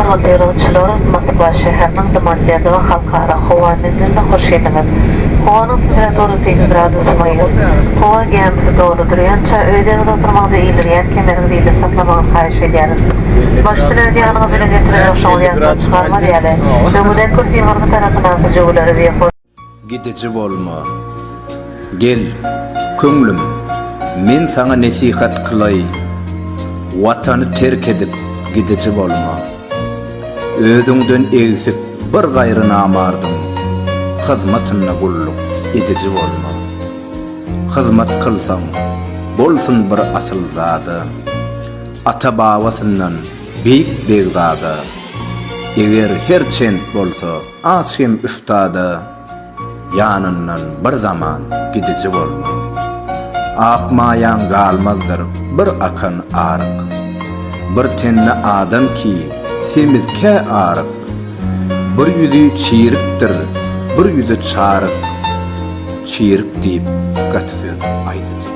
Hormatly ýolagçylar, Moskwa şäheriniň Domodedowo halkara howa menziline hoş geldiňiz. Howanyň temperaturasy 8 gradus maýyl. Howa gämisi doly durýança, öz ýeriňizde oturmagyňyzy ildirýän kemeriňizi ildirip saklamagyňyzy haýyş edýäris. Başda öz ýanyňyz bilen getiren ýogşuňyzy ýatdan çykarmaz ýaly, öňüňizdäki kürsiniň arka tarapyndaky jübüleri we. Gidiji bolma. Gel, köňlüm, men saňa nesihat kylaý, Watany terk edip, gidiji bolma. Özüňden egsik bir gaýry namardyň Hyzmatynda gulluk ediji bolma. Hyzmat kylsaň, bolsun bir asylzada, Ata-babasyndan beýik begzada. Eger her çent bolsa aç hem üftada, Ýanyndan bir zaman gidiji bolma. Ak maýaň galmazdyr bir akan aryk. Bir tende adam ki semiz kä aryk. Bir ýüzi çirikdir, bir ýüzi çaryk. Çirik diýip gaty söz aýdyjy.